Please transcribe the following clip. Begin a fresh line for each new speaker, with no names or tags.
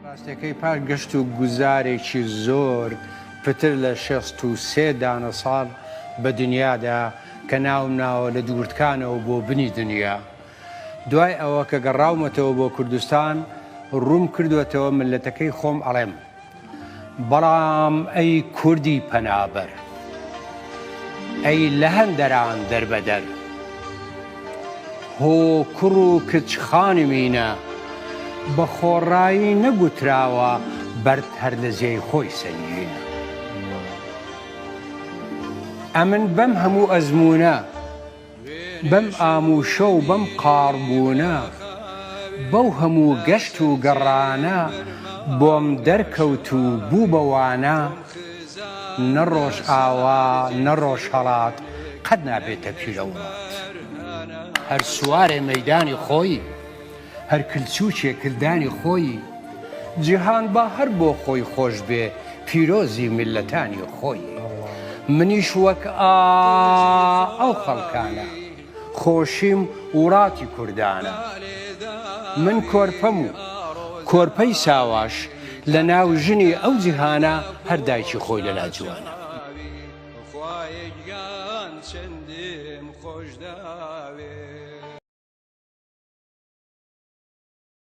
ڕاستەکەی پاش گەشت و گوزارێکی زۆر پتر لە 63 دانە ساڵ بە دنیادا کە ناوم ناوە لە دوورتکانەوە بۆ بنی دنیا دوای ئەوە کە گەڕاومەتەوە بۆ کوردستان ڕووم کردوەتەوە ملەتەکەی خۆم ئەڵێم بەڵام ئەی کوردی پەنابەر، ئەی لە هەندەران دەربەدەر، هۆ کوڕ و کچ خانمینە، بە خۆڕایی نەگوتراوە بەرد هەر لە جێی خۆی سەنگینە. ئەمن بەم هەموو ئەزموونە، بەم ئاموشە و بەم قاڕبوونە، بەو هەموو گەشت و گەڕانە بۆم دەرکەوت و بوو بە وانە، نە ڕۆژئاوا نە ڕۆژهەڵات قەت نابێتە پیرە وڵات. هەر سوارێ مەیدانی خۆی، هەر کلچووکێ کلدانی خۆی، جیهان با هەر بۆ خۆی خۆش بێ پیرۆزی میللەتانی خۆی. منیش وەک ئا ئەو خەڵکانە خۆشیم وڵاتی کوردانە. من کۆرپەم و کۆرپەی ساواش لە ناو ژنی ئەو جیهانە هەر دایکی خۆی لەلا جوانە.
خوایە گیان چەندم خۆش داوێ.